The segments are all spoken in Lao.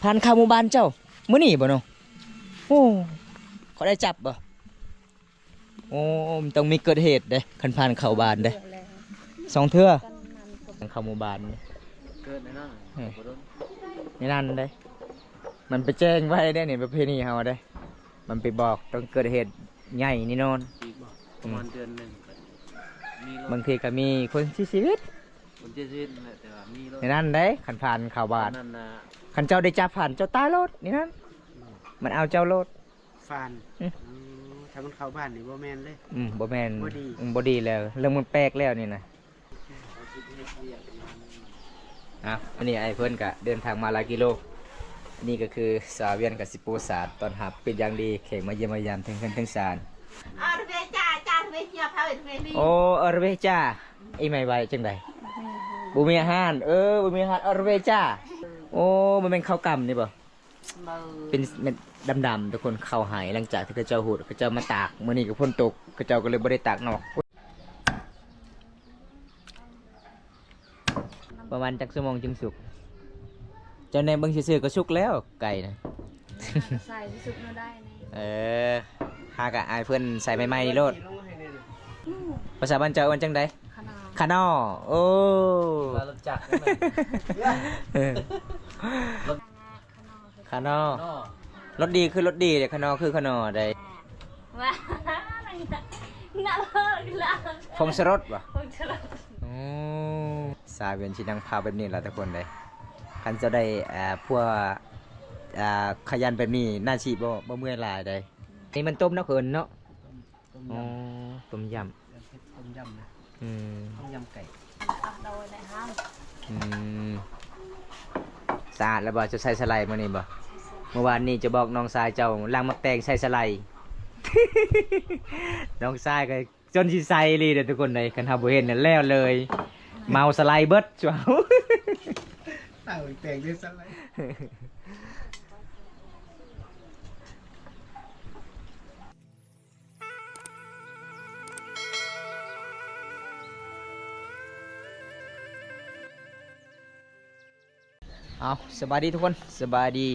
ຜ່ານເຂົ້າໝູ່ບ້ານເຈົ້າມື້ນີ້ບໍ່ເນາະ? ໂອ້ ເຂົາໄດ້ຈັບບໍ່? ໂອ້ ມັນຕ້ອງມີເກີດເຫດເດ້ ຄັນຜ່ານເຂົ້າບ້ານເດ້. ສອງເທື່ອ ເຂົ້າໝູ່ບ້ານນີ້ ເກີດແນ່ນອນ ເອີ ບໍ່ດົນ ໃນນັ້ນເດ້. ມັນໄປແຈ້ງໄວ້ເດ້ນີ້ ປະເພນີເຮົາເດ້ ມັນໄປບອກຕ້ອງເກີດເຫດໃຫຍ່ແນ່ນອນ. ອີກບໍ່ ປະມານເດືອນໜຶ່ງ ບາງທີກໍມີຄົນເສຍຊີວິດ ຄົນເສຍຊີວິດນັ້ນແຫຼະ ແຕ່ວ່າມີໂລດ ໃນນັ້ນເດ້. ຄັນຜ່ານເຂົ້າບ້ານ ຄັນເຈົ້າໄດ້ຈັບ ຜ່ານເຈົ້າຕາຍໂລດໃນນັ້ນ ມັນເອົາເຈົ້າໂລດ. ຟານ ອືມ ອືມ ຖ້າມັນເຂົ້າບ້ານນີ້ບໍ່ແມ່ນເລີຍ ອືມ ບໍ່ແມ່ນ ບໍ່ດີ ອືມ ບໍ່ດີແລ້ວ ເລື່ອງມັນແປກແລ້ວນີ້ນະ. ອ່ະ ອັນນີ້ອ້າຍເພິ່ນກະເດີນທາງມາຫຼາຍກິໂລ ນີ້ກໍຄືສາວວຽນກະຊິປູສານຕ້ອນຮັບເປັນຢ່າງດີ ແຂກມາຢ້ຽມມາຢາມເຖິງເຮືອນເຖິງຊານ. ເອີ ເຣເວຈາ ຈາ ເຣເວເຮຍ ພາເຣເວລີ ໂອ້ ເອີ ເຣເວຈາ ອີ່ແມ່ວ່າຈັ່ງໃດ? ບໍ່ມີອາຫານ ເອີ ບໍ່ມີອາຫານ ເອີ ເຣເວຈາ. ໂອ້ ບໍ່ແມ່ນເຂົ້າກ່ຳນີ້ບໍ່? ເປັນເມັດດຳໆ ທຸກຄົນ ເຂົ້າໄຮ່ ຫຼັງຈາກທີ່ເຂົາເຈົ້າຮູດ ເຂົາເຈົ້າມາຕາກ ມື້ນີ້ກໍຝົນຕົກ ເຂົາເຈົ້າກໍເລີຍບໍ່ໄດ້ຕາກນອກ. ປະມານຈັກຊົ່ວໂມງຈຶ່ງສຸກ? ເຈົ້າແນມເບິ່ງຊື່ໆ ກໍສຸກແລ້ວ ໄກ່ນະ ໃສ່ສຸກເນາະ ໄດ້ນີ້. ເອີ ຫາກະອ້າຍເພິ່ນໃສ່ໃໝ່ໆ ນີ້ໂລດ. ພາສາບ້ານເຈົ້າເອີ້ນຈັ່ງໃດ? ຂະໜໍ່ ຂະໜໍ່. ໂອ້ ວ່າລົດຈັກ ເອີ ຂະໜໍ່ ລົດດີຄືລົດດີເດ້ ຂະໜໍ່ຄືຂະໜໍ່ໃດ. ວ່າ ນັ້ນ ນັ້ນ ຜົງສະລົດບໍ່? ຜົງສະລົດ. ໂອ້ ສາວວຽນຊິນັ່ງພາວແບບນີ້ລະທຸກຄົນເດ້. ຄັນເຈົ້າໄດ້ ອ່າ ຜົວ ອ່າ ຂະຫຍັນແບບນີ້ ໜ້າຊິບໍ່ ບໍ່ເມື່ອຍຫຼາຍໃດ. ນີ້ມັນຕົ້ມເນາະ ເອີ້ນເນາະ. ຕົ້ມ ຕົ້ມ ອໍ ຕົ້ມຢຳ ຕົ້ມຢຳນະ. ອືມ ຕົ້ມຢຳໄກ່. ອືມ ສະອາດແລ້ວບໍ່? ເຈົ້າໃສ່ສະໄລມື້ນີ້ບໍ່? ເມື່ອວານນີ້ເຈົ້າບອກນ້ອງຊາຍເຈົ້າລ້າງໝາກແຕງໃສ່ສະໄລ ນ້ອງຊາຍກໍຈົນຊິໃສ່ອີ່ຫຼີເດ້ທຸກຄົນເອີຍ. ຄັນເຮົາບໍ່ເຫັນແລ້ວເລີຍ ເມົາສະໄລເບິດຊ່ວງ ລ້າງໝາກແຕງໃສ່ສະໄລ. ເອົາ ສະບາຍດີທຸກຄົນ ສະບາຍດີ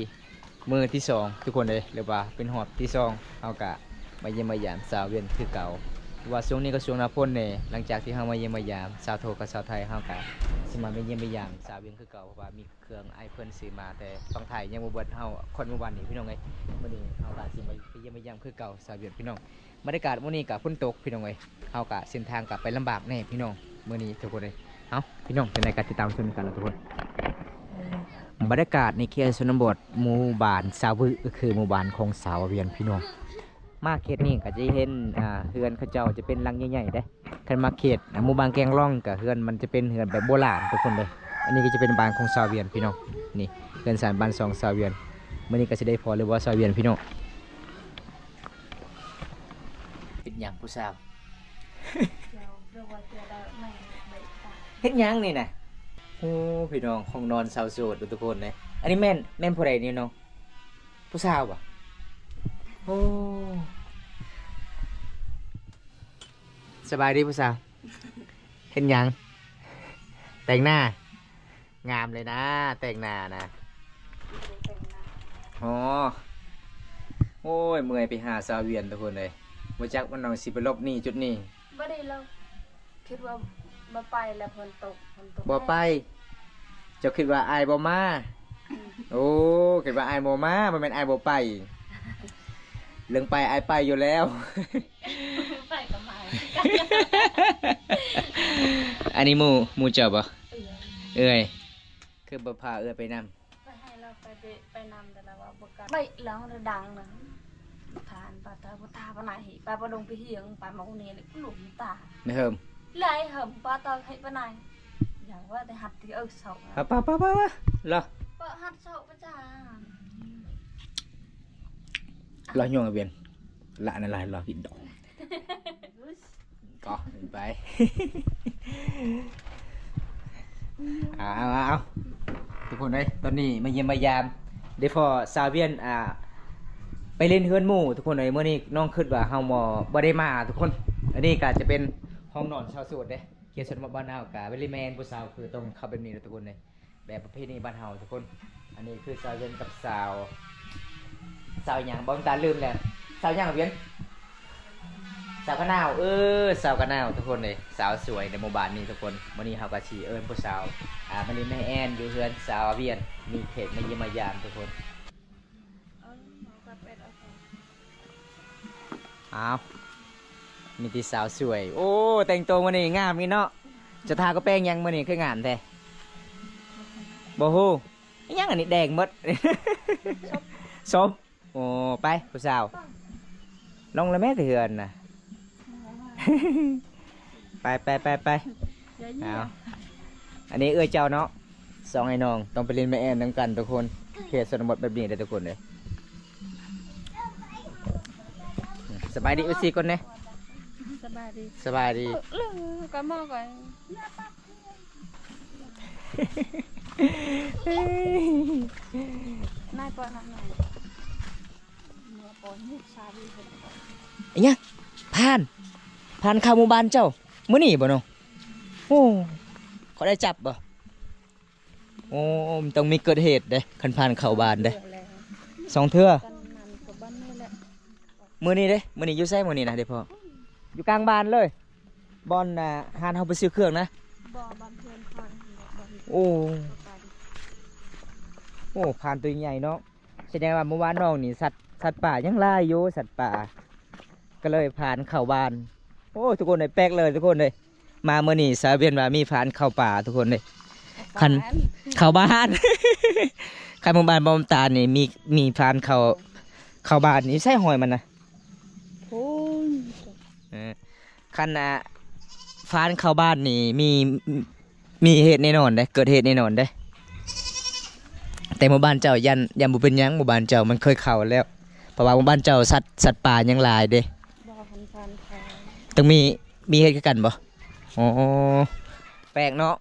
ມື້ທີສອງທຸກຄົນເອີຍ ຫຼືວ່າເປັນຮອບທີສອງ ເຮົາກະມາຢ້ຽມມາຢາມສາວວຽນຄືເກົ່າ. ວ່າຊ່ວງນີ້ກໍຊ່ວງໜ້າຝົນແດ່ ຫຼັງຈາກທີ່ເຮົາມາຢ້ຽມມາຢາມສາວໂທກັບສາວໄທ ເຮົາກະຊິມາ ມາຢ້ຽມມາຢາມສາວວຽນຄືເກົ່າ ເພາະວ່າມີ ເຄື່ອງອ້າຍເພິ່ນຊື້ມາແຕ່ຝັ່ງໄທຍັງບໍ່ເບິດ ເຮົາຂອນເມື່ອວານນີ້ພີ່ນ້ອງເອີຍ. ມື້ນີ້ເຮົາກໍຊິມາ ໄປຢ້ຽມມາຢາມຄືເກົ່າສາວວຽນພີ່ນ້ອງ. ບັນຍາກາດມື້ນີ້ກໍຝົນຕົກພີ່ນ້ອງເອີຍ ເຮົາກໍເສັ້ນທາງກໍໄປລຳບາກແດ່ພີ່ນ້ອງມື້ນີ້ທຸກຄົນເອີຍ. ເອົ້າ ພີ່ນ້ອງ ຈັ່ງໃດກໍຕິດຕາມຊົມກັນເນາະທຸກຄົນ. ບັນຍາກາດໃນເຂດຊົນນະບົດ ໝູ່ບ້ານຊາວວຶ ກໍຄືໝູ່ບ້ານຂອງສາວວຽນພີ່ນ້ອງ. ມາເຂດນີ້ກໍຈະເຫັນ ອ່າ ເຮືອນເຂົາເຈົ້າຈະເປັນຫຼັງໃຫຍ່ໆເດ້. ຄັນມາເຂດ ອ່າ ໝູ່ບ້ານແກງລ່ອງ ກໍເຮືອນມັນຈະເປັນເຮືອນແບບໂບລານທຸກຄົນເດີ. ອັນນີ້ກໍຈະເປັນບ້ານຂອງຊາວວຽນພີ່ນ້ອງ. ນີ້ເຮືອນຊານບ້ານຊ່ອງຊາວວຽນ. ມື້ນີ້ກໍຊິໄດ້ພໍຫຼືບໍ່ຊາວວຽນພີ່ນ້ອງ? ເຮັດຫຍັງຜູ້ສາວ? ເຮັດຫຍັງນີ້ນະ? ໂອ້ ພີ່ນ້ອງ ຫ້ອງນອນຊາວໂສດທຸກຄົນເດ້. ອັນນີ້ແມ່ນ ແມ່ນຜູ້ໃດນີ້ນ້ອງ? ຜູ້ສາວບໍ່? ໂອ້ ສະບາຍດີຜູ້ສາວ. ເຮັດຫຍັງ? ແຕ່ງໜ້າ? ງາມເລີຍນະ ແຕ່ງໜ້ານະ. ອໍ ໂອ້ຍ ເມື່ອຍໄປຫາສາວວຽນທຸກຄົນເອີຍ. ບໍ່ຈັກວ່ານ້ອງຊິໄປຫຼົບໜີຈຸດນີ້. ບໍ່ໄດ້ຫຼົບ. ຄິດວ່າບໍ່ໄປແລ້ວ ຝົນຕົກ ຝົນຕົກ. ບໍ່ໄປ. ເຈົ້າຄິດວ່າອ້າຍບໍ່ມາ? ອືມ. ໂອ້ ຄິດວ່າອ້າຍບໍ່ມາ ບໍ່ແມ່ນອ້າຍບໍ່ໄປ. ເລື່ອງໄປ ອ້າຍໄປຢູ່ແລ້ວ. ໄປກໍມາ. ອັນນີ້ໝູ່ ໝູ່ເຈົ້າບໍ່? ເອື້ອຍ. ເອື້ອຍ. ຄືບໍ່ພາເອື້ອຍໄປນຳ? ໄປໃຫ້ລາວໄປ ໄປນຳ ແຕ່ລາວວ່າບໍ່ກ້າ. ໄປແລ້ວດັງນະ. ທານປາຕາ ປາຕາປານາຍ ປາປາດົງໄປຮຽງ ປາມາຄົນນີ້ ລຸມຕາ ແມ່ເຫິມ ຫຼາຍເຫິມ ປາຕາໃຫ້ປານາຍ. ຢ່າວ່າແຕ່ຫັດທີ່ເອີເຊົາ ປາ ປາ ປາ ປາ ລະ ປາຫັດເຊົາປະຈາ ລະຍົງອາວຽນ ລະນະລາຍ ລະຜິດດອກ. ກໍໄປ ເອົາ ເອົາ ເອົາ ທຸກຄົນເອີຍ ຕອນນີ້ມາຢ້ຽມມາຢາມ ໄດ້ພໍ້ສາວວຽນ ອ່າ ໄປຫຼິ້ນເຮືອນໝູ່ ທຸກຄົນເອີຍ. ມື້ນີ້ນ້ອງຄິດວ່າເຮົາບໍ່ ບໍ່ໄດ້ມາທຸກຄົນ. ອັນນີ້ກໍຈະເປັນຫ້ອງນອນຊາວໂສດເດ້ ເຂດຊົນນະບົດບ້ານເຮົາກໍ very man ຜູ້ສາວຄືຕ້ອງເຂົ້າແບບນີ້ແຫຼະທຸກຄົນເອີຍ. ແບບປະເພນີບ້ານເຮົາທຸກຄົນ. ອັນນີ້ຄືສາວວຽນກັບສາວ ສາວຫຍັງ ບໍ່ ຕາລືມແລ້ວ. ສາວຫຍັງວຽນ? ສາວກະນາວ. ເອີ ສາວກະນາວທຸກຄົນເອີຍ ສາວສວຍໃນໝູ່ບ້ານນີ້ທຸກຄົນ. ມື້ນີ້ເຮົາກໍຊິເອີ້ນຜູ້ສາວ ອ່າ ມາຫຼິ້ນມາແອນຢູ່ເຮືອນສາວວຽນ ມີແຂກມາຢ້ຽມມາຢາມທຸກຄົນ. ອ້າວ ມີແຕ່ສາວສວຍ. ໂອ້ ແຕ່ງໂຕມື້ນີ້ງາມອີ່ເນາະ. ຈະທາກໍແປງຫຍັງມື້ນີ້ຄືງາມແທ້? ບໍ່ຮູ້. ອີຫຍັງອັນນີ້ແດງໝົດ. ສົມ. ໂອ້ ໄປຜູ້ສາວ ລົງແລ້ວແມ້ ແຕ່ເຮືອນນະ. ໄປ ໄປ ໄປ ໄປ. ເອົາ ອັນນີ້ເອື້ອຍເຈົ້າເນາະ. ສອງອ້າຍນ້ອງຕ້ອງໄປຫຼິ້ນມາແອນນຳກັນທຸກຄົນ. ເຂດຊົນນະບົດແບບນີ້ເດ້ທຸກຄົນເດ້. ສະບາຍດີເອັຟຊີກ່ອນແດ່. ສະບາຍດີ ສະບາຍດີ. ເອີ ລືມກະໝໍກະ ນາຍປອນນາຍ ເມື່ອປອນນີ້ຊາວ ອີຫຍັງ? ຜ່ານ ຜ່ານເຂົ້າໝູ່ບ້ານເຈົ້າມື້ນີ້ບໍ່ເນາະ? ໂອ້ ເຂົາໄດ້ຈັບບໍ່? ໂອ້ ມັນຕ້ອງມີເກີດເຫດເດ້ ຄັນຜ່ານເຂົ້າບ້ານເດ້. ສອງເທື່ອ ມື້ນີ້ເດ້. ມື້ນີ້ຢູ່ໃສ? ມື້ນີ້ນະເດ້ພໍ່? ຢູ່ກາງບ້ານເລີຍ ບ່ອນ ອ່າ ຮ້ານເຮົາໄປຊື້ເຄື່ອງນະ. ບໍ່ ບ້ານເພື່ອນຂ້ອຍ. ໂອ້ ໂອ້ ຜ່ານໂຕໃຫຍ່ເນາະ. ສະແດງວ່າມື້ວານນ້ອງນີ້ ສັດ ສັດປ່າຍັງຫຼາຍຢູ່ ສັດປ່າ ກໍເລີຍຜ່ານເຂົ້າບ້ານ. ໂອ້ ທຸກຄົນເອີຍ ແປກເລີຍທຸກຄົນເອີຍ. ມາມື້ນີ້ສາວວຽນວ່າມີຜ່ານເຂົ້າປ່າທຸກຄົນເອີຍ. ຄັນເຂົ້າບ້ານ ຄັນໝູ່ບ້ານບໍ່ນ້ຳຕານນີ້ ມີ ມີຜ່ານເຂົ້າ ເຂົ້າບ້ານນີ້ ໃສ່ຫອຍມັນນະ. ໂອ້ຍ ເອີ ຄັນ ອ່າ ຜ່ານເຂົ້າບ້ານນີ້ ມີ ມີເຫດແນ່ນອນເດ້ ເກີດເຫດແນ່ນອນເດ້. ແຕ່ໝູ່ບ້ານເຈົ້າຢ້ານ ຢ້ານບໍ່ເປັນຫຍັງ ໝູ່ບ້ານເຈົ້າມັນເຄີຍເຂົ້າແລ້ວ ເພາະວ່າໝູ່ບ້ານເຈົ້າສັດ ສັດປ່າຍັງຫຼາຍເດ້. ຕ້ອງມີ ມີເຫດຄືກັນບໍ່? ອໍ ແປກເນາະ.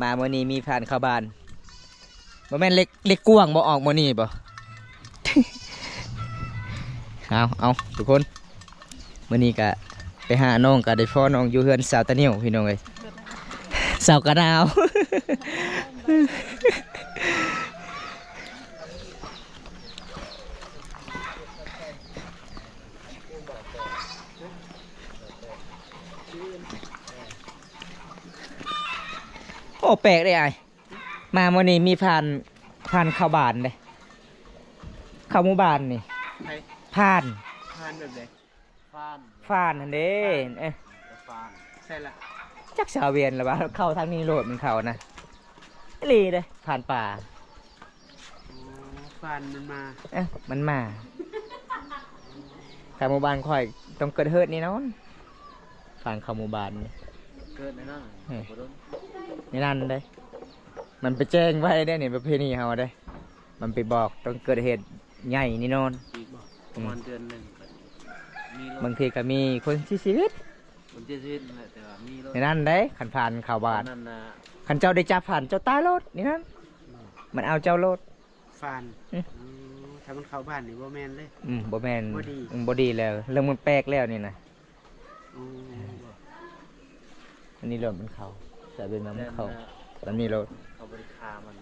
ມາມື້ນີ້ມີຜ່ານເຂົ້າບ້ານ. ບໍ່ແມ່ນເຫຼັກ ເຫຼັກກວ້າງບໍ່ ອອກມື້ນີ້ບໍ່? ເອົາ ເອົາ ທຸກຄົນ ມື້ນີ້ກະໄປຫານ້ອງ ກະໄດ້ພໍ້ນ້ອງຢູ່ເຮືອນສາວຕາໜິ້ວ ພີ່ນ້ອງເອີຍ ສາວກະນາວ. ໂອ້ ແປກເດ້ອ້າຍ ມາມື້ນີ້ມີຜ່ານ ຜ່ານເຂົ້າບ້ານເດ້ ເຂົ້າໝູ່ບ້ານນີ້. ໃຜ? ຜ່ານ. ຜ່ານແບບໃດ? ຜ່ານ ຜ່ານຫັ້ນເດ້. ເອີ ຜ່ານ ໃສ່ລະ ຈັກສາວວຽນລະວ່າເຂົ້າທາງນີ້ໂລດ ມັນເຂົ້ານະ. ອີ່ຫຼີເດ້ ຜ່ານປ່າ. ອໍ ຜ່ານມັນມາ. ເອີ ມັນມາ. ຖ້າໝູ່ບ້ານຂ້ອຍຕ້ອງເກີດເຫດແນ່ນອນ ຜ່ານເຂົ້າໝູ່ບ້ານນີ້ ເກີດແນ່ນອນ. ເອີ ບໍ່ດົນ ໃນນັ້ນເດ້ ມັນໄປແຈ້ງໄວ້ເດ້ນີ້ ປະເພນີເຮົາເດ້ ມັນໄປບອກ ຕ້ອງເກີດເຫດໃຫຍ່ແນ່ນອນ. ອີກບໍ່? ປະມານເດືອນໜຶ່ງກໍມີໂລດ. ບາງທີກໍມີຄົນເສຍຊີວິດ ຄົນເສຍຊີວິດນັ້ນແຫຼະ ແຕ່ວ່າມີໂລດ ໃນນັ້ນເດ້. ຄັນຜ່ານເຂົ້າບ້ານນັ້ນນະ ຄັນເຈົ້າໄດ້ຈັບຜ່ານ ເຈົ້າຕາຍໂລດໃນນັ້ນ. ອືມ ມັນເອົາເຈົ້າໂລດ ຜ່ານ. ອືມ ອໍ ຖ້າມັນເຂົ້າບ້ານນີ້ບໍ່ແມ່ນເລີຍ. ອືມ ບໍ່ແມ່ນ ບໍ່ດີ ອືມ ບໍ່ດີແລ້ວ ເລື່ອງມັນແປກແລ້ວນີ້ນະ. ໂອ້ ອັນນີ້ໂລດມັນເຂົ້າ ແຕ່ເປັນມັນເຂົ້າ ແບບນີ້ໂລດ ເຂົາບໍ່ໄດ້ຂ້າມັນ.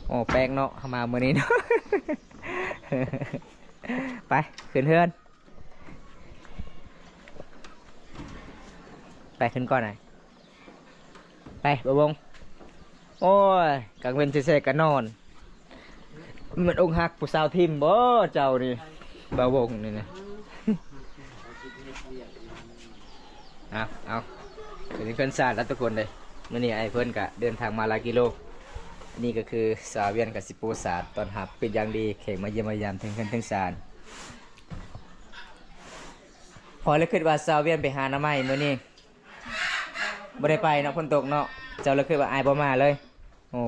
ໂອ້ ແປກເນາະ ເຮົາມາມື້ນີ້ເນາະ. ໄປ ຂຶ້ນເຮືອນ ໄປ ຂຶ້ນກ່ອນນະ. ໄປ ບ່າວວົງ. ໂອ້ຍ ກາງເວັນແທ້ໆກໍນອນ. ມັນອົກຫັກຜູ້ສາວຖິ້ມບໍ່ເຈົ້ານີ້ ບ່າວວົງນີ້ນະ. ເອົາ ເອົາ ເປັນເພື່ອນຊາດລະທຸກຄົນເດ້. ມື້ນີ້ອ້າຍເພິ່ນກະເດີນທາງມາຫຼາຍກິໂລ. ອັນນີ້ກໍຄືສາວວຽນກະຊິປູສາດຕ້ອນຮັບເປັນຢ່າງດີ ແຂກມາຢ້ຽມມາຢາມເຖິງເຮືອນເຖິງຊານ. ຂ້ອຍລະຄິດວ່າສາວວຽນໄປຫາໜໍ່ໄມ້ມື້ນີ້. ບໍ່ໄດ້ໄປເນາະ ຝົນຕົກເນາະ. ເຈົ້າລະຄືວ່າອ້າຍບໍ່ມາເລີຍ. ໂອ້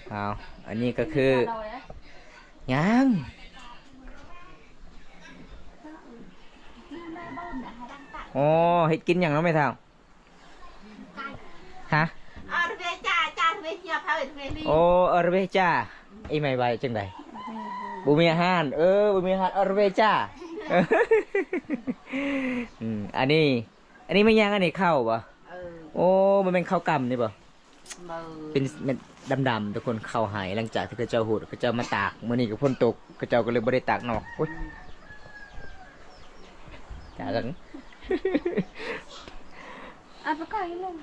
ເອົາ ອັນນີ້ກໍຄື ຍັງ. ໂອ້ ເຮັດກິນຫຍັງເນາະແມ່ເຖົ້າ? ຮະ? ໂອ້ ອາເຣເວຈາ ອີ່ແມ່ວ່າຈັ່ງໃດ? ບໍ່ມີອາຫານ. ເອີ ບໍ່ມີອາຫານ ອາເຣເວຈາ. ອືມ ອັນນີ້ ອັນນີ້ແມ່ນຫຍັງ? ອັນນີ້ເຂົ້າບໍ່? ເອີ ໂອ້ ມັນແມ່ນເຂົ້າກ່ຳນີ້ບໍ່? ເປັນເມັດດຳໆ ທຸກຄົນ ເຂົ້າໄຮ່ ຫຼັງຈາກທີ່ເຂົາເຈົ້າຮູດ ເຂົາເຈົ້າມາຕາກ ມື້ນີ້ກໍຝົນຕົກ ເຂົາເຈົ້າກໍເລີຍບໍ່ໄດ້ຕາກນອກ. ໂອ້ຍ ຕາກກັນ ອາປະກາຍລົງ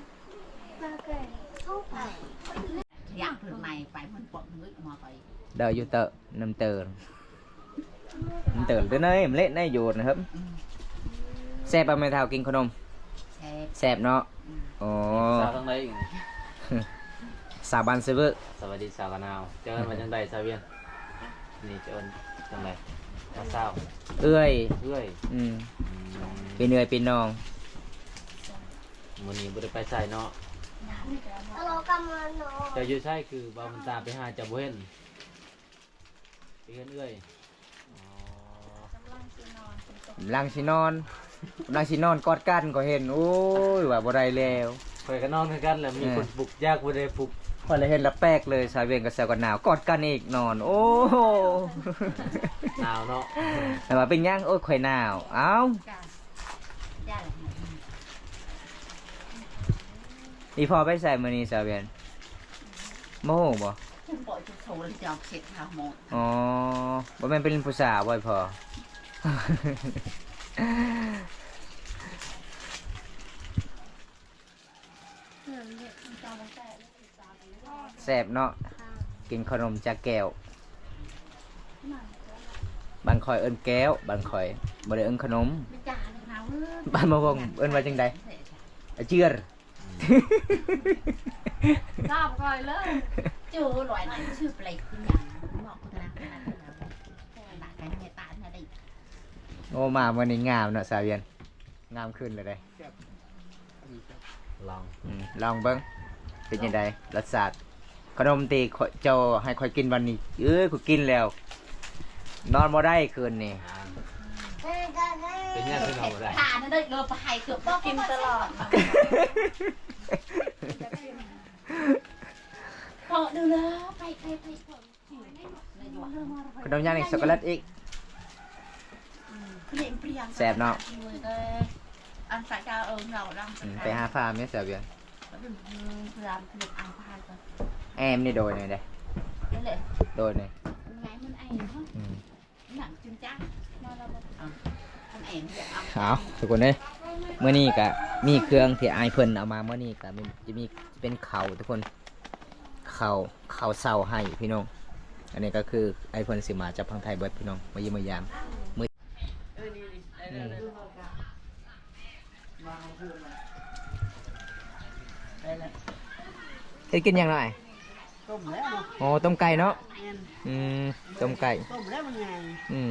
ປະກາຍ ຢາກເພິ່ນໃໝ່ໄປ ມັນປອກມືດມາໄປ ໄດ້ຢູ່ເຕີ ນ້ຳເຕີ ມັນເຕີເດ້ເນຍ ມັນເລະໃນຢູ່ນະເຮີ້ມ. ອືມ ແຊບບໍ່ແມ່ເຖົ້າກິນຂະໜົມ? ແຊບ ແຊບເນາະ. ອືມ ອໍ ສາວທາງໃດອີກ? ສາວບ້ານເຊເວີ. ສະບາຍດີສາວກະນາວ. ເຈົ້າເອີ້ນວ່າຈັ່ງໃດສາວວຽນ? ນີ້ເຈົ້າເອີ້ນຈັ່ງໃດ? ນ້າສາວ ເອື້ອຍ ເອື້ອຍ. ອືມ ອືມ ເປັນເອື້ອຍເປັນນ້ອງ. ມື້ນີ້ບໍ່ໄດ້ໄປໃສເນາະ? ເຈົ້າຢູ່ໃສ? ຄືບ່າວບຸນຕາໄປຫາເຈົ້າບໍ່ເຫັນ. ເຮືອນເອື້ອຍ. ອໍ ກຳລັງຊິນອນ ກຳລັງຊິນອນ ກຳລັງຊິນອນກອດກັນ ຂ້ອຍເຫັນ. ໂອ້ຍ ວ່າບໍ່ໄດ້ແລ້ວ. ຂ້ອຍກໍນອນຄືກັນແຫຼະ ມີຄົນປຸກ ຢາກຜູ້ໃດປຸກ. ຂ້ອຍລະເຫັນລະແປກເລີຍ ສາວວຽນກັບສາວກະນາວ ກອດກັນອີກນອນ. ໂອ້ ໜາວເນາະ. ແຕ່ວ່າເປັນຫຍັງ? ໂອ້ຍ ຂ້ອຍໜາວ. ເອົ້າ ອີ່ພໍ່ໄປໃສມື້ນີ້ສາວວຽນ? ບໍ່ຮູ້ບໍ່? ອໍ ບໍ່ແມ່ນເປັນຜູ້ສາວບໍ່ພໍ່? ແຊບເນາະ ກິນຂະໜົມຈາກແກ້ວ. ບ້ານຂ້ອຍເອີ້ນແກ້ວ ບ້ານຂ້ອຍ ບໍ່ໄດ້ເອີ້ນຂະໜົມ. ບ້ານມະວົງເອີ້ນວ່າຈັ່ງໃດ? ອາເຈືອນ. ລາບກ່ອຍເລີຍ ຈື່ລອຍນັ້ນຊື່ເປັນຫຍັງ ບອກນາງນະ ນາງເມດຕານະໄດ້. ໂອ້ ມາມື້ນີ້ງາມເນາະສາວວຽນ ງາມຂຶ້ນເລີຍເດ້. ລອງ ອືມ ລອງເບິ່ງ ເປັນຈັ່ງໃດລົດຊາດ ຂະໜົມທີ່ເຈົ້າໃຫ້ຂ້ອຍກິນວັນນີ້. ເອີຍ ຂ້ອຍກິນແລ້ວ ນອນບໍ່ໄດ້ຄືນນີ້. ເປັນຫຍັງຄືນອນບໍ່ໄດ້? ທ່ານໄດ້ເລີຍໄປໃຫ້ເກືອບບໍ່ກິນຕະຫຼອດ. ພໍເດີ ໄປ ໄປ ໄປ ຂະໜົມຫຍັງນີ້? ຊັອກໂກແລັດອີກ. ແຊບເນາະ. ອັນສາຍຕາເອີງເຮົາລັງ ອືມ ໄປຫາຟາມແມ່ສາວວຽນ. ແອມນີ້ໂດຍນີ້ເດ້. ໂດຍນີ້. ອືມ ເອົາ ທຸກຄົນເອີຍ ມື້ນີ້ກະມີເຄື່ອງທີ່ອ້າຍເພິ່ນເອົາມາມື້ນີ້ກະມີ ຈະມີ ຈະເປັນເຂົ້າທຸກຄົນ ເຂົ້າ ເຂົ້າເຊົ້າໃຫ້ພີ່ນ້ອງ. ອັນນີ້ກໍຄືອ້າຍເພິ່ນຊິມາຈາກຝັ່ງໄທເບິດພີ່ນ້ອງ ມາຢ້ຽມມາຢາມ. ມື້ ອືມ ເຮັດກິນຫຍັງໜ້ອຍ? ຕົ້ມແລ້ວເນາະ. ອໍ ຕົ້ມໄກ່ເນາະ. ແມ່ນ. ອືມ ຕົ້ມໄກ່ ຕົ້ມແລ້ວມັນງ່າຍ. ອືມ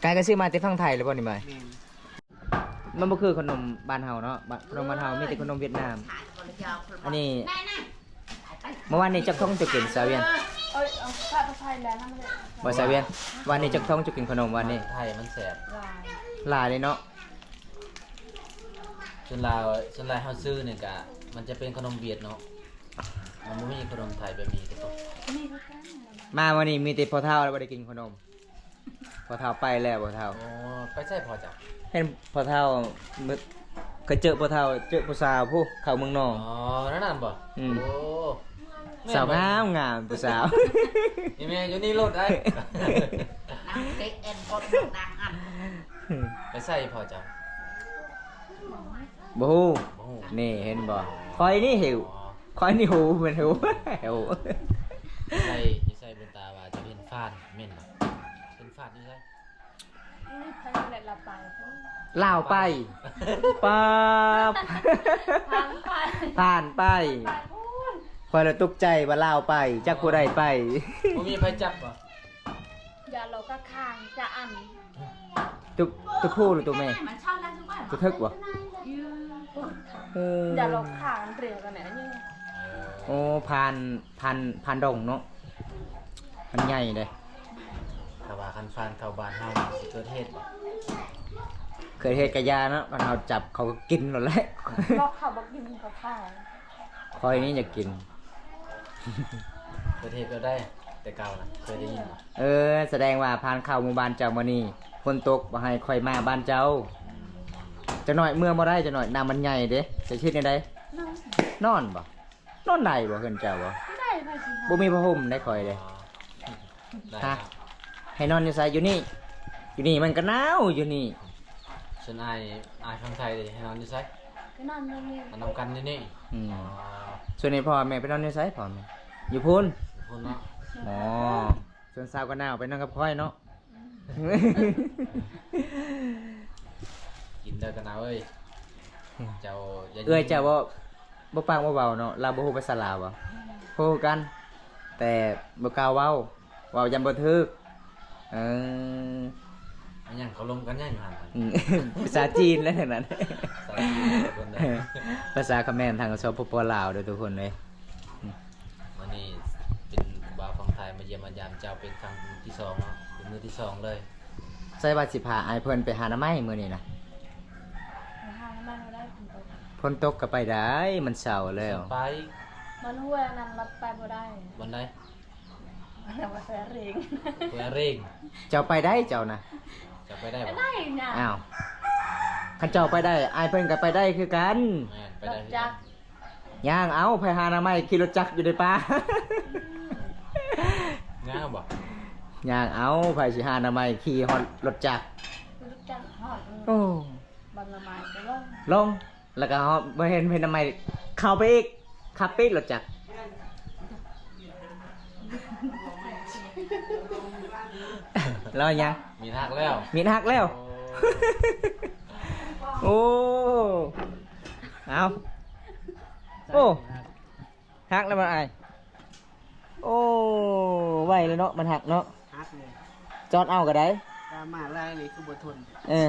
ໄກ່ກໍຊື້ມາແຕ່ຝັ່ງໄທແລ້ວບໍ່ນີ້? ແມ່ນ. ມັນບໍ່ຄືຂະໜົມບ້ານເຮົາເນາະ ບ້ານ ຂະໜົມບ້ານເຮົາມີແຕ່ຂະໜົມຫວຽດນາມ. ອັນນີ້ ມື້ວານນີ້ຈັກຖົງເຈົ້າກິນສາວວຽນ? ບໍ່ສາວວຽນ ວານນີ້ຈັກຖົງເຈົ້າກິນຂະໜົມວານນີ້? ໄທມັນແຊບ ຫຼາຍເດ້ເນາະ. ສ່ວນຫຼາຍ ສ່ວນຫຼາຍເຮົາຊື້ນີ້ກະ ມັນຈະເປັນຂະໜົມຫວຽດເນາະ ມັນບໍ່ມີຂະໜົມໄທແບບນີ້. ມາມື້ນີ້ມີແຕ່ພໍ່ເຖົ້າແລ້ວບໍ່ໄດ້ກິນຂະໜົມ. ພໍ່ເຖົ້າໄປແລ້ວ ພໍ່ເຖົ້າ. ອໍ ໄປໃສພໍ່ເຈົ້າ? ເຫັນພໍ່ເຖົ້າ ເຄີຍເຈີພໍ່ເຖົ້າ ເຈີຜູ້ສາວພຸ້ນ ເຂົ້າເມືອງນອງ. ອໍ ນັ້ນນັ້ນບໍ່? ອືມ ໂອ້ ສາວງາມງາມ ຜູ້ສາວ. ນີ້ແມ່ຢູ່ນີ້ໂລດໄດ້. ນາງເຕະແອນປອດນາງອັນ. ໄປໃສພໍ່ເຈົ້າ? ບໍ່ຮູ້ ບໍ່ຮູ້. ນີ້ເຫັນບໍ່? ຂ້ອຍນີ້ເຫັວ. ອໍ ຂ້ອຍນີ້ຫູ ແມ່ນຫູ ຫູ. ຢູ່ໃສ ຢູ່ໃສບຸນຕາວ່າຈະເຫັນຟານ ແມ່ນບໍ່? ເຫັນຟານຢູ່ໃສ? ລາວໄປ ປາ ຜ່ານໄປ ຜ່ານໄປ. ຂ້ອຍລະຕົກໃຈວ່າລາວໄປ ຈັກຜູ້ໃດໄປ. ບໍ່ມີໃຜຈັບບໍ່? ຢ່າລອກກະຄາງຈະອັນ ໂຕ ໂຕຜູ້ຫຼືໂຕແມ່? ໂຕເຖິກບໍ່? ເອີ ຢ່າລອກຄາງເຣຍກັນແຫຼະ. ໂອ້ ຜ່ານ ຜ່ານ ຜ່ານດົງເນາະ ມັນໃຫຍ່ເດ້. ຖ້າວ່າຄັນຟານເຂົ້າບ້ານເຮົາຊິເກີດເຫດບໍ່? ເກີດເຫດກະຢ່າເນາະ ຄັນເຮົາຈັບເຂົາກໍກິນໂລດແຫຼະ. ບອກເຂົາບໍ່ກິນເຂົາຂາຍ. ຂ້ອຍນີ້ຢາກກິນ. ເກີດເຫດແບບໃດ? ແຕ່ເກົ່ານະ ເຄີຍໄດ້ຍິນບໍ່? ເອີ ສະແດງວ່າຜ່ານເຂົ້າໝູ່ບ້ານເຈົ້າມື້ນີ້ ຝົນຕົກບໍ່ໃຫ້ຂ້ອຍມາບ້ານເຈົ້າ. ອືມ ຈັກໜ້ອຍເມືອບໍ່ໄດ້ ຈັກໜ້ອຍນ້ຳມັນໃຫຍ່ເດ້. ຈະເຮັດແນວໃດ? ນອນ ນອນບໍ່? ນອນໄດ້ບໍ່ເຮືອນເຈົ້າບໍ່? ໄດ້ ໃຜຊິ ບໍ່ມີຜ້າຫົ່ມໃດຂ້ອຍເດ້. ໄດ້ ຮະ ເນາະ ໃຫ້ນອນຢູ່ໃສ? ຢູ່ນີ້ ຢູ່ນີ້ມັນກໍໜາວຢູ່ນີ້. ສ່ວນອ້າຍ ອ້າຍຝັ່ງໄທເດ້ ໃຫ້ນອນຢູ່ໃສ? ກໍນອນຢູ່ນີ້ ນອນນຳກັນຢູ່ນີ້. ອືມ ອໍ ສ່ວນໃຫ້ພໍ່ແມ່ໄປນອນຢູ່ໃສ? ພໍ່ແມ່ຢູ່ພຸ້ນ ຢູ່ພຸ້ນເນາະ. ອໍ ສ່ວນສາວກໍໜາວ ໄປນອນກັບຂ້ອຍເນາະ. ອືມ ກິນເດີກະນາເອີຍ. ເຈົ້າຢ່າ ເອື້ອຍເຈົ້າບໍ່ ບໍ່ປາກບໍ່ເວົ້າເນາະ ລາວບໍ່ຮູ້ພາສາລາວບໍ່? ຮູ້ຄືກັນ ແຕ່ບໍ່ກ້າເວົ້າ ເວົ້າຢ້ານບໍ່ຖືກ. ເອີ ອັນຫຍັງເຂົາລົມກັນຫຍັງຢູ່ຫັ້ນ? ອືມ ພາສາຈີນແຫຼະທາງນັ້ນ ພາສາຈີນເດີທຸກຄົນເດີ ພາສາຂະແມນທາງ ສປປ ລາວເດີທຸກຄົນເອີຍ. ອືມ ມື້ນີ້ເປັນບ່າວຝັ່ງໄທມາຢ້ຽມມາຢາມເຈົ້າເປັນຄັ້ງທີສອງເນາະ ເປັນມື້ທີສອງເລີຍ. ໃສ່ວ່າຊິພາອ້າຍເພິ່ນໄປຫາໜໍ່ໄມ້ມື້ນີ້ນະ. ໄປຫາໜໍ່ໄມ້ບໍ່ໄດ້ ຝົນຕົກ. ຝົນຕົກກໍໄປໄດ້ ມັນເຊົ້າແລ້ວ. ໄປ ມັນຫ້ວຍນັ້ນລະໄປບໍ່ໄດ້. ບ່ອນໃດ? ມັນວ່າແຟເຣງ ແຟເຣງ. ເຈົ້າໄປໄດ້ເຈົ້ານະ. ເຈົ້າໄປໄດ້ບໍ່? ໄດ້ນະ. ອ້າວ ຄັນເຈົ້າໄປໄດ້ ອ້າຍເພິ່ນກໍໄປໄດ້ຄືກັນ. ແມ່ນ ໄປໄດ້ຄືກັນ. ຍ່າງເອົາ ໃຜຫາໜໍ່ໄມ້ຂີ່ລົດຈັກຢູ່ໃນປ່າ. ຍ່າງເອົາບໍ່? ຍ່າງເອົາ ໃຜຊິຫາໜໍ່ໄມ້ຂີ່ຮອດລົດຈັກ. ລົດຈັກຮອດ. ໂອ້ ບັນໜໍ່ໄມ້ກໍລົງ ລົງ ແລ້ວກໍຮອດ ບໍ່ເຫັນ ເຫັນໜໍ່ໄມ້ ເຂົ້າໄປອີກ ຂັບໄປອີກລົດຈັກ. ແລ້ວຫຍັງ? ມີດຫັກແລ້ວ ມີດຫັກແລ້ວ. ໂອ້ ໂອ້ ເອົາ ໂອ້ ຫັກແລ້ວບໍ່ອ້າຍ? ໂອ້ ໄວເລີຍເນາະ ມັນຫັກເນາະ. ຫັກເລີຍ ຈອດເອົາກໍໄດ້. ຕາມມາລາຍນີ້ຄືບໍ່ທົນ. ເອີ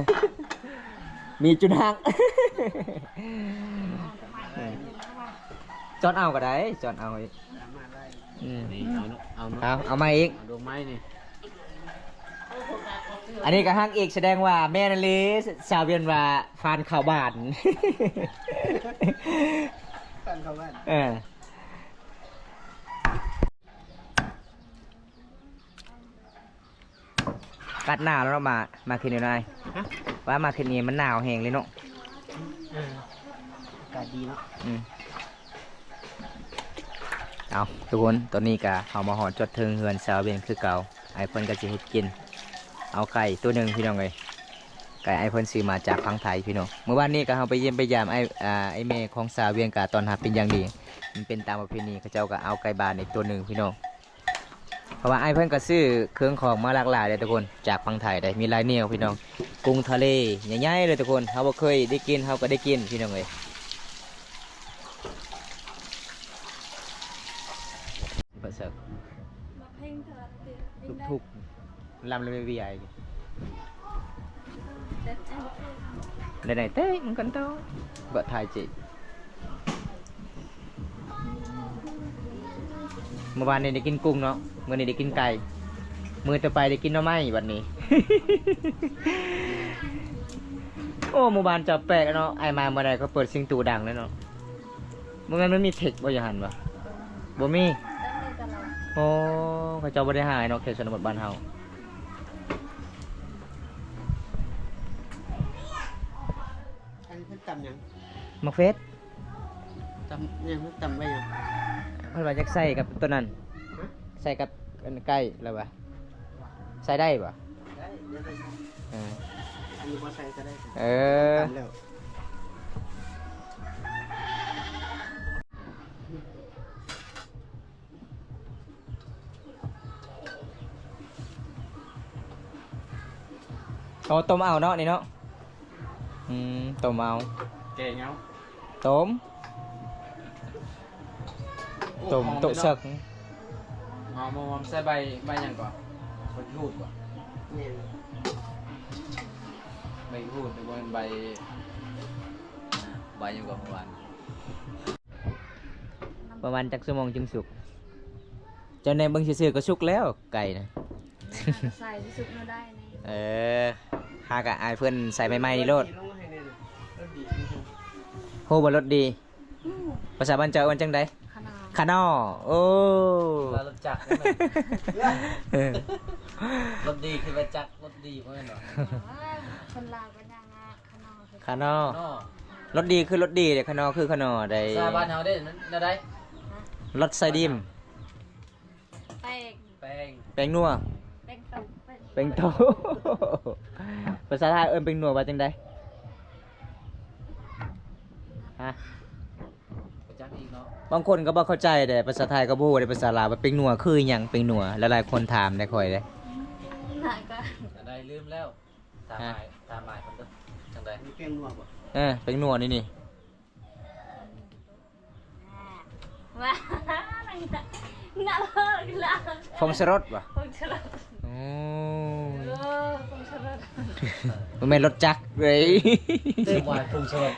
ມີຈຸດຫັກ. ຈອດເອົາກໍໄດ້ ຈອດເອົາອີກ. ຕາມມາລາຍ. ອືມ ນີ້ ເອົາເນາະ ເອົາເນາະ ເອົາ ເອົາໃໝ່ອີກ ເອົາດອກໄມ້ນີ້. ອັນນີ້ກໍຫັກອີກ ສະແດງວ່າແມ່ນອີ່ຫຼີ ສາວວຽນວ່າຟານເຂົ້າບ້ານ ຟານເຂົ້າບ້ານ. ເອີ ອາກາດໜາວແລ້ວເນາະ ມາ ມາຄືນນີ້ນາຍ. ຮະ? ວ່າມາຄືນນີ້ມັນໜາວແຮງເລີຍເນາະ. ເອີ ອາກາດດີເນາະ. ອືມ ເອົາ ທຸກຄົນ ຕອນນີ້ກະເຮົາມາຮອດຈອດເທິງເຮືອນສາວເວັນຄືເກົ່າ. ອ້າຍເພິ່ນກໍຊິເຮັດກິນ ເອົາໄກ່ໂຕໜຶ່ງ ພີ່ນ້ອງເອີຍ. ໄກ່ອ້າຍເພິ່ນຊື້ມາຈາກຝັ່ງໄທ ພີ່ນ້ອງ. ມື້ວານນີ້ກໍເຮົາໄປຢ້ຽມໄປຢາມອ້າຍ ອ່າ ອ້າຍແມ່ຂອງສາວວຽງ ກໍຕ້ອນຮັບເປັນຢ່າງດີ. ມັນເປັນຕາມປະເພນີ ເຂົາເຈົ້າກໍເອົາໄກ່ບ້ານອີກໂຕໜຶ່ງ ພີ່ນ້ອງ. ເພາະວ່າອ້າຍເພິ່ນກໍຊື້ເຄື່ອງຂອງມາຫຼາກຫຼາຍເດ້ທຸກຄົນ ຈາກຝັ່ງໄທເດ້. ມີຫຼາຍແນວ ພີ່ນ້ອງ. ກຸ້ງທະເລໃຫຍ່ໆເລີຍທຸກຄົນ. ເຮົາບໍ່ເຄີຍໄດ້ກິນ ເຮົາກໍໄດ້ກິນ ພີ່ນ້ອງເອີຍ. ປາເສິກ ທຸກໆ ລຳລະເວວຽຍ ໄດ້ໄດ້ເຕະມັນກັນໂຕ ບໍ່ຖ່າຍຈິ. ມື້ວານນີ້ໄດ້ກິນກຸ້ງເນາະ ມື້ນີ້ໄດ້ກິນໄກ່ ມື້ຕໍ່ໄປໄດ້ກິນໜໍ່ໄມ້ບັດນີ້. ໂອ້ ໝູ່ບ້ານເຈົ້າແປກເນາະ ອ້າຍມາເມື່ອໃດກໍເປີດຊິງຕູດັງເລີຍເນາະ. ບໍ່ແມ່ນມັນມີເທັກບໍ່ຢູ່ຫັ້ນບໍ່? ບໍ່ມີ. ໂອ້ ເຂົາເຈົ້າບໍ່ໄດ້ຫາຍເນາະ ເຂດຊົນນະບົດບ້ານເຮົາ. ອັນນີ້ເພິ່ນຕຳຫຍັງ? ໝາກເຟດ. ຕຳຫຍັງ? ເພິ່ນຕຳໄວ້ຫຍັງ? ເພິ່ນວ່າຢາກໃສ່ກັບຕົວນັ້ນ. ຮະ? ໃສ່ກັບອັນໄກ່ລະວ່າ ໃສ່ໄດ້ບໍ່? ໄດ້ ດຽວໄປໃສ່. ເອີ ອັນນີ້ບໍ່ໃສ່ກໍໄດ້. ເອີ ຕຳແລ້ວ. ໂອ້ ຕົ້ມເອົາເນາະນີ້ເນາະ. ອືມ ຕົ້ມເອົາ ແກງເອົາ. ຕົ້ມ ໂອ້ ຕົ້ມ ຫອມເດເນາະ ໂຕະເສິກ. ຫອມ ຫອມ ໃສ່ໃບ ໃບຫຍັງເກາະ? ໃບກູດບໍ່? ແມ່ນ ໃບກູດ ຫຼືວ່າໃບ ໃບຫຍັງເກາະ ເມື່ອວານ? ປະມານຈັກຊົ່ວໂມງຈຶ່ງສຸກ? ເຈົ້າແນມເບິ່ງຊື່ໆກໍສຸກແລ້ວໄກ່ນະ. ໃສ່ທີ່ສຸກເນາະ ໄດ້ນີ້. ເອີ ຫາກະອ້າຍເພິ່ນໃສ່ໃໝ່ໆນີ້ໂລດ. ໂຫ ບໍ່ລົດດີ. ອືມ ພາສາບ້ານເຈົ້າເອີ້ນຈັ່ງໃດ? ຂະໜາວ. ຂະໜໍ້. ໂອ້ ວ່າລົດຈັກ ເອີ ລົດດີຄືວ່າຈັກ ລົດດີບໍ່ແມ່ນບໍ່? ອ່າ ຄົນລາວກໍຍັງວ່າຂະໜໍ້ ຂະໜໍ້. ຂະໜໍ້ ລົດດີຄືລົດດີເດ້ ຂະໜໍ້ຄືຂະໜໍ້ໃດ໋. ພາສາບ້ານເຮົາເດ້ ແນວໃດ? ຮະ? ລົດໃສ່ດິມ. ແປ້ງ ແປ້ງ ແປ້ງນົວ ແປ້ງໂຕ ແປ້ງ ແປ້ງໂຕ. ພາສາໄທເອີ້ນແປ້ງນົວວ່າຈັ່ງໃດ? ຮະ? ບໍ່ຈັກອີກເນາະ. ບາງຄົນກໍບໍ່ເຂົ້າໃຈເດ້ ພາສາໄທກໍບໍ່ຮູ້ເດ້ ພາສາລາວວ່າແປ້ງນົວຄືຫຍັງ? ແປ້ງນົວ ຫຼາຍໆຄົນຖາມໄດ້ຂ້ອຍເດ້. ນະກໍ ອັນໃດລືມແລ້ວ. ຖາມ ຮະ? ອ້າຍ ຖາມອ້າຍເພິ່ນເດີ ຈັ່ງໃດ? ມີແປ້ງນົວບໍ່? ເອີ ແປ້ງນົວນີ້ນີ້ ວ່າ ນັ່ງ ນັ່ງ ຜົງສະລົດບໍ່? ຜົງສະລົດ. ໂອ້ ເອີ ຜົງສະລົດ ບໍ່ແມ່ນລົດຈັກເວີຍ ເຕັມວ່າຜົງສະລົດ.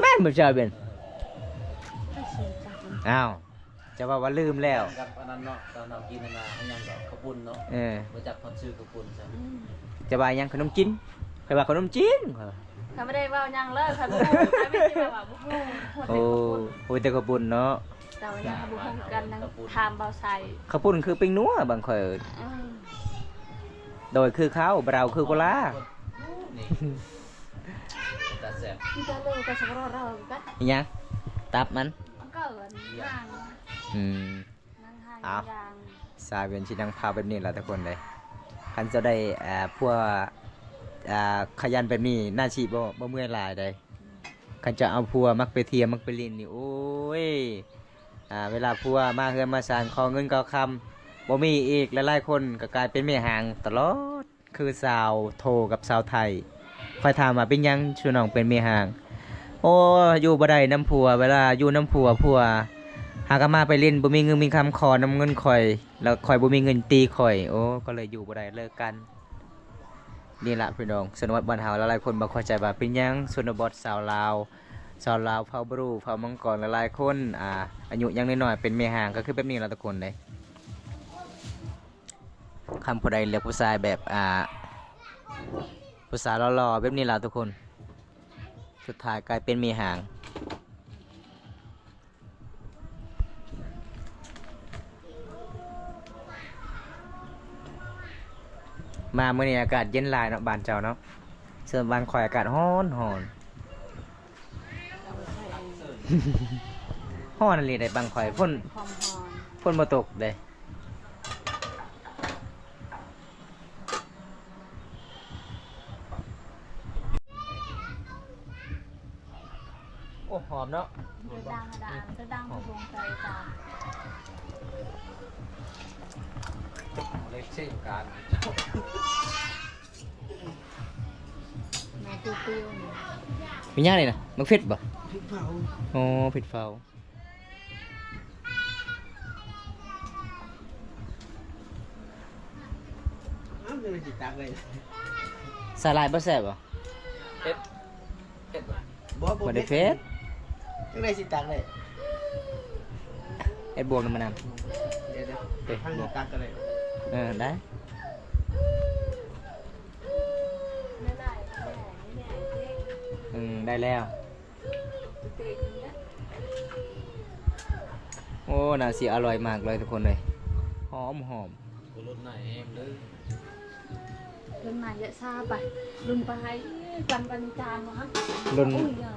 ແມ່ນບໍ່ຊາວເບັນ? ອ້າວ ຈະວ່າ ວ່າລືມແລ້ວ ກັບອັນນັ້ນເນາະ ຕອນເຮົາກິນອັນນ່າ ອີຫຍັງກໍເຂົ້າປຸ້ນເນາະ. ເອີ ບໍ່ຈັກຮອດຊື່ເຂົ້າປຸ້ນຊ້ຳ. ອືມ ຈະວ່າຫຍັງ? ຂະໜົມຈີນ ຂ້ອຍວ່າຂະໜົມຈີນ. ຂ້ອຍບໍ່ໄດ້ເວົ້າຫຍັງເລີຍ ຂ້ອຍບໍ່ຮູ້ ຂ້ອຍມີແຕ່ວ່າບໍ່ຮູ້ ຮູ້ແຕ່ເຂົ້າປຸ້ນ. ໂອ້ ຮູ້ແຕ່ເຂົ້າປຸ້ນເນາະ ແຕ່ວ່າຍັງບໍ່ຮູ້ຄືກັນ ຍັງຖາມເບົາໄຊ. ເຂົ້າປຸ້ນຄືແປ້ງນົວ ບາງຂ້ອຍ. ອືມ ໂດຍ ຄືເຂົ້າ ບຣາວ ຄືໂກລາ. ນີ້ ເປັນຕາແຊບ. ອີຫຍັງ? ຕັບມັນ? ມັນກໍ ອືມ ເອົາ ສາວເວັນຊິນັ່ງພາວແບບນີ້ລະທຸກຄົນເດ້. ຄັນເຈົ້າໄດ້ ເອີ ຜົວ ເອີ ຂະຫຍັນແບບນີ້ ໜ້າຊິບໍ່ ບໍ່ເມື່ອຍຫຼາຍໃດ. ຄັນເຈົ້າເອົາຜົວມັກໄປທ່ຽວ ມັກໄປຫຼິ້ນນີ້ ໂອ້ຍ ເວລາຜົວມາເຮືອນມາຊານ ຂໍເງິນຂໍຄຳບໍ່ມີອີກ. ຫຼາຍໆຄົນກໍກາຍເປັນແມ່ຮ້າງຕະຫຼອດ ຄືສາວໂທກັບສາວໄທ. ຂ້ອຍຖາມວ່າ ເປັນຫຍັງຊຸນ້ອງເປັນແມ່ຮ້າງ? ໂອ້ ຢູ່ບໍ່ໄດ້ນຳຜົວ ເວລາຢູ່ນຳຜົວ ຜົວຫາກໍມາໄປຫຼິ້ນ ບໍ່ມີເງິນມີຄຳ ຂໍນຳເງິນຂ້ອຍ ແລ້ວຂ້ອຍບໍ່ມີເງິນຕີຂ້ອຍ. ໂອ້ ກໍເລີຍຢູ່ບໍ່ໄດ້ ເລີກກັນ. ນີ້ລະພີ່ນ້ອງ ຊົນນະບົດບ້ານເຮົາ ຫຼາຍໆຄົນບໍ່ເຂົ້າໃຈວ່າເປັນຫຍັງຊົນນະບົດ ຊາວລາວ ຊາວລາວເຜົ່າບຣູ ເຜົ່າມັງກອນ ຫຼາຍໆຄົນ ອາ ອາຍຸຍັງນ້ອຍໆເປັນແມ່ຮ້າງ ກໍຄືແບບນີ້ລະທຸກຄົນເດ້. ຄັນຜູ້ໃດເລືອກຜູ້ຊາຍແບບ ອ່າ ຜູ້ສາວຫຼໍ່ໆແບບນີ້ລະທຸກຄົນ ສຸດທ້າຍກາຍເປັນແມ່ຮ້າງ. ມາມື້ນີ້ອາກາດເຢັນຫຼາຍເນາະ ບ້ານເຈົ້າເນາະ ສ່ວນບ້ານຂ້ອຍອາກາດຮ້ອນໆ. ຮ້ອນອີ່ຫຼີໃດ໋ ບັງຂ້ອຍ ຝົນ ຄວາມຮ້ອນ ຝົນບໍ່ຕົກເດ້. ໂອ້ ຫອມເນາະ ເດີນດາງ ເດີນດາງ ຫອມ ໃສ່ຈານ ເລັກເຊັ່ນກັນ. ມາຕິວໆ ນີ້ ມີຫຍັງນີ້ນະ? ໝາກເຜັດບໍ່? ເຜັດເຜົາ. ອໍ ເຜັດເຜົາ. ອ້າວ ຈັ່ງໃດຊິຕັກໄດ້? ໃສ່ຫຼາຍບໍ່ແຊບບໍ່? ເຜັດ ເຜັດຫວານ. ບໍ່ ບໍ່ ບໍ່ໄດ້ເຜັດ. ຈັ່ງໃດຊິຕັກໄດ້? ເຮັດບວກນຳມັນນຳ. ດຽວໆ ເອີ ຕັກກໍໄດ້. ເອີ ໄດ້. ອືມ ໄດ້ແລ້ວ. ໂອ້ ໜ້າຊິອະລ່ອຍມາກເລີຍທຸກຄົນເອີຍ ຫອມໆ. ບໍ່ລົດໜ້າແຮງເດີ ລົດໜ້າເຍາະຊາໄປ ລຸນໄປໃຫ້ປັນ ປັນຈານວ່າ ລຸນ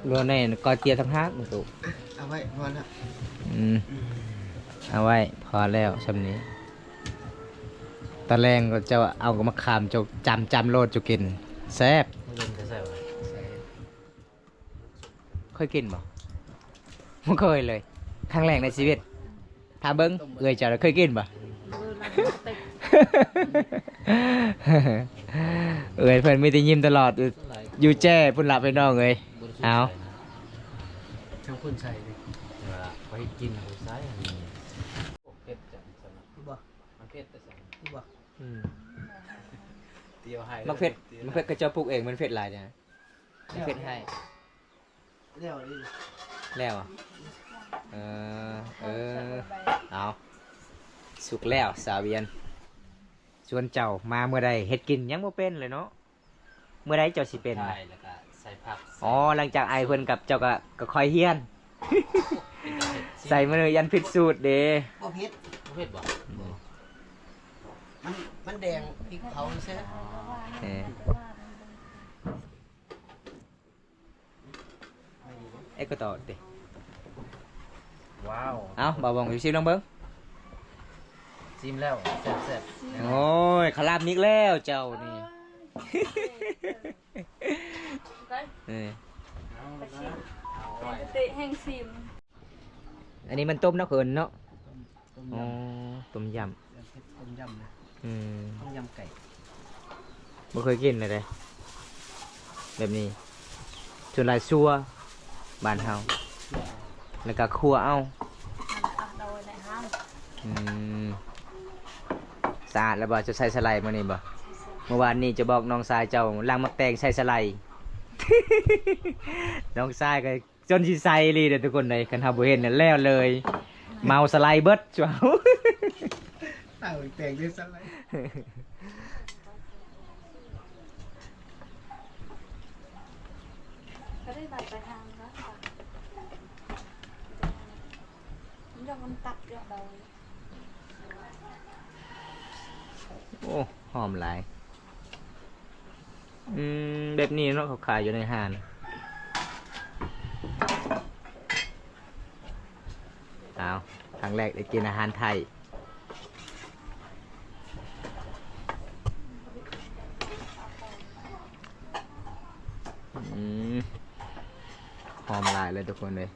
ລຸນໃນກອດເຈຍຕ່າງຫາກມື້ຕູ້. ເອົາໄວ້ ພໍແລ້ວ. ອືມ ເອົາໄວ້ ພໍແລ້ວຊ່ຳນີ້. ຕອນແລງກໍເຈົ້າເອົາມາຂາມ ເຈົ້າຈ້ຳໆໂລດ ເຈົ້າກິນແຊບ. ເຄີຍກິນບໍ່? ບໍ່ເຄີຍເລີຍ ຄັ້ງແລກໃນຊີວິດ. ຖາມເບິ່ງ ເອື້ອຍເຈົ້າເຄີຍກິນບໍ່? ເອື້ອຍເພິ່ນມີແຕ່ຍິ້ມຕະຫຼອດ ຢູ່ແຈ້ພຸ້ນລະພີ່ນ້ອງເອີຍ. ເອົາ ທາງພຸ້ນໃສ່ເດ້ ວ່າຂ້ອຍກິນ ຂ້ອຍໃສ່ ເຜັດຈັງຊັ້ນນະ. ບໍ່ ມັນເຜັດແຕ່ຊັ້ນ ບໍ່ ອືມ ໝາກເຜັດ ໝາກເຜັດເຂົາເຈົ້າປູກເອງ ມັນເຜັດຫຼາຍເດ້. ເຮັດໃຫ້ແລ້ວ ແລ້ວ ເອີ ເອີ ເອົາ ສຸກແລ້ວສາວວຽນ. ສ່ວນເຈົ້າມາເມື່ອໃດ ເຮັດກິນຍັງບໍ່ເປັນເລີຍເນາະ ເມື່ອໃດເຈົ້າຊິເປັນ? ແລ້ວກໍໃສ່ຜັກ. ອໍ ຫຼັງຈາກອ້າຍເພິ່ນກັບເຈົ້າກໍ ກໍຄ່ອຍຮຽນ. ໃສ່ມື້ນີ້ຢ້ານຜິດສູດເດ້. ບໍ່ເຜັດ ບໍ່ເຜັດບໍ່? ມັນ ມັນແດງ ພິກເຜົາຊື່. ເອີ ເອກກໍຕໍ່ຕິ. ວ້າວ ເອົ້າ ບ່າວບົງ ຊິມລອງເບິ່ງ. ຊີມແລ້ວແຊບໆ. ໂອ້ຍ ຄາລາມອີກແລ້ວເຈົ້ານີ້. ເອີ ເອີ ເອີ ເຕະແຮງຊີມ. ອັນນີ້ມັນຕົ້ມເນາະ ເອີ້ນເນາະ. ຕົ້ມ ຕົ້ມ ອໍ ຕົ້ມຢຳ ຕົ້ມຢຳນະ. ອືມ ຕົ້ມຢຳໄກ່ ບໍ່ເຄີຍກິນເລີຍເດ້ ແບບນີ້. ສ່ວນຫຼາຍຊົ່ວບ້ານເຮົາ ແລ້ວກໍຂົ້ວເອົາ. ອືມ ສະອາດແລ້ວບໍ່? ເຈົ້າໃສ່ສະໄລມື້ນີ້ບໍ່? ເມື່ອວານນີ້ເຈົ້າບອກນ້ອງຊາຍເຈົ້າລ້າງໝາກແຕງໃສ່ສະໄລ. ນ້ອງຊາຍກໍ ຈົນຊິໃສ່ອີ່ຫຼີເດ້ທຸກຄົນເອີຍ. ຄັນເຮົາບໍ່ເຫັນນັ້ນແລ້ວເລີຍ ເມົາສະໄລເບິດຊ່ວງ. ເອົາແຕ່ງດ້ວຍສະໄລ ກໍໄດ້ບາດປາຍທາງເນາະ. ມັນຢອກ ມັນຕັດຢອກເບົາ. ໂອ້ ຫອມຫຼາຍ. ອືມ ແບບນີ້ເນາະ ເຂົາຂາຍຢູ່ໃນຮ້ານ. ອ້າວ ຄັ້ງແລກໄດ້ກິນອາຫານໄທ. ອືມ ຫອມຫຼາຍເລີຍທຸກຄົນເອີຍ.